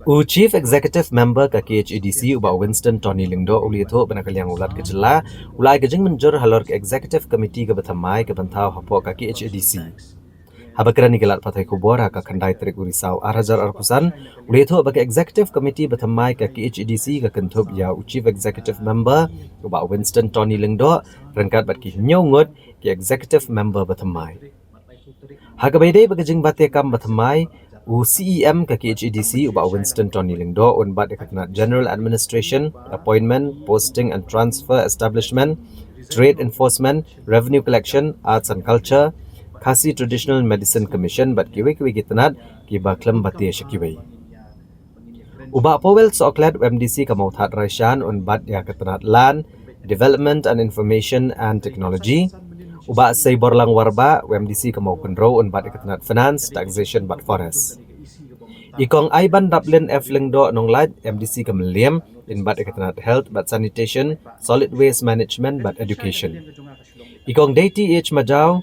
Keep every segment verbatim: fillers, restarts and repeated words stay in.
U Chief Executive Member ka K H A D C, u Bah Winston Tony Lyngdoh, u la ïathuh ba na ka liang u Lat ka jylla u la ai ka jingmynjur halor ka Executive Committee kaba thymmai kaba thaw hapoh ka K H A D C. Haba kren ïa ki lad pathai khubor ha ka khyndai tarik u Risaw ar hajar arphew san, u la ïathuh ba ka Executive Committee ba thymmai ka K H A D C ka kynthup ïa u Chief Executive Member, u Bah Winston Tony Lyngdoh, ryngkat bad ki hynñiew ngut ki Executive Member ba thymmai. Ha kaba ïadei bad ka jingbate kam ba thymmai, u C E M ka K H A D C, u Bah Winston Tony Lyngdoh, un bat ïa ka tnat General Administration, Appointment, Posting and Transfer, Establishment, Trade Enforcement, Revenue Collection, Arts and Culture, Khasi Traditional Medicine Commission bad kiwei kiwei ki tnat kiba khlem bate sha kiwei. U Bah Powell Sohkhlet, u M D C ka Mawthadraishan, un bat ïa ka tnat Land, Development and Information and Technology. U Bah Seiborlang Warbah, u M D C ka Mawkynrew, un bat ïa ka tnat Finance, Taxation bad Forest. I Kong Aiban Daplin F Lyngdoh Nonglait, M D C ka Mylliem, in bat ïa ka tnat Health bad Sanitation, Solid Waste Management bad Education. I Kong Deiti H Majaw,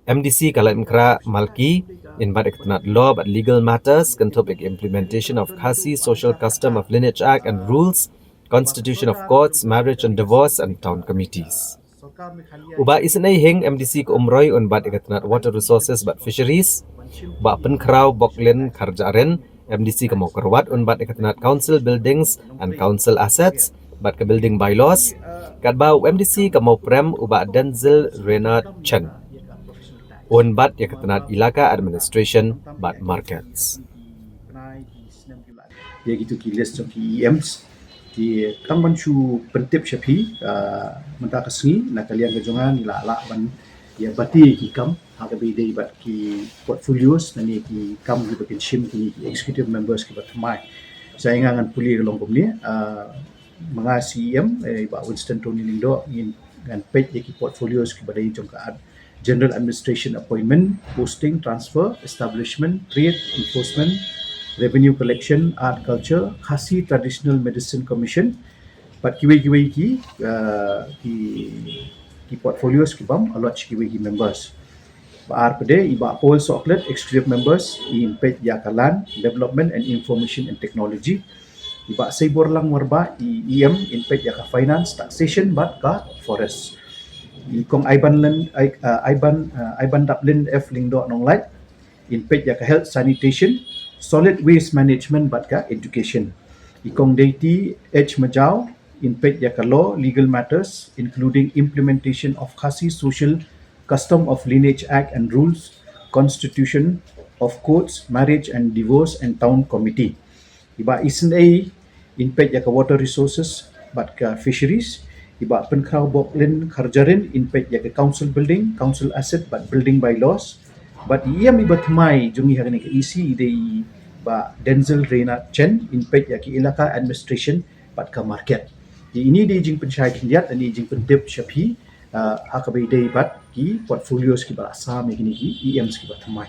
M D C ka Laitumkhrah Malki, in bat ïa ka tnat Law bad Legal Matters, kynthup ïa ka Implementation of Khasi Social Custom of Lineage Act and Rules, Constitution of Courts, Marriage and Divorce and Town Committees. U Bah Isynei Hing, M D C ka Umroi, un bat ïa ka tnat Water Resources bad Fisheries. U Bah Pynkhraw Boklin Kharjahrin, M D C ka Mawkyrwat, un bat ïa ka tnat Council Buildings and Council Assets bad ka Building Bylaws. Katba u M D C ka Mawprem, u Bah Denzil Renard Chen, un bat ïa ka tnat Elaka Administration bad Markets. Ïa kitu ki list jong ki E Ms. Te tang ban shu pyntip sha phi, ah, mynta ka sngi, na ka liang ka jong nga ngi la lah ban ïa bati ki kam ha kaba ïadei bad ki portfolios, lane ki kam kiba kin shim kine ki executive members kiba thymmai. Sa ïa nga ngan pule ka long kumne, ah, ma nga C E M, eh, Bah Winston Tony Lyngdoh, ngin, ngan peit ïa ki portfolios kiba dei jong ka ad-, General Administration, Appointment, Posting, Transfer, Establishment, Trade, Enforcement, Revenue Collection, Art, Culture, Khasi Traditional Medicine Commission, bad kiwei kiwei ki, uh, ki, ki portfolios kibym allot sha kiwei ki members. Ba ar pat de, i Bah Paul Sohkhlet, Executive Members, in peit ïa ka Land, Development and Information and Technology. I Bah Seiborlang Warbah, i E M, in peit ïa ka Finance, Taxation bad ka Forest. I Kong Aiban Len, Ai-, uh, Aiban, uh, Aiban Daplin F Lyngdoh Nonglait, in peit ïa ka Health, Sanitation, Solid Waste Management bad ka Education. I Kong Deiti H Majaw, in peit ïa ka Law, Legal Matters, including Implementation of Khasi Social Custom of Lineage Act and Rules, Constitution of Courts, Marriage and Divorce and Town Committee. I Bah Isynei, in peit ïa ka Water Resources bad ka Fisheries. I Bah Pynkhraw Boklin Kharjahrin, in peit ïa ka Council Building, Council Asset bad Building Bylaws. Bad i E M iba thymmai jong ngi ha kane ka E C i dei i Bah Denzil Renard Chen, in peit ïa ka Elaka Administration bad ka Market. Te ine i dei i jingpynshai khyndiat, ine i jingpyntip sha phi, ah, ha kaba ïadei bad ki portfolios kiba la sam ïa kine ki E Ms kiba thymmai.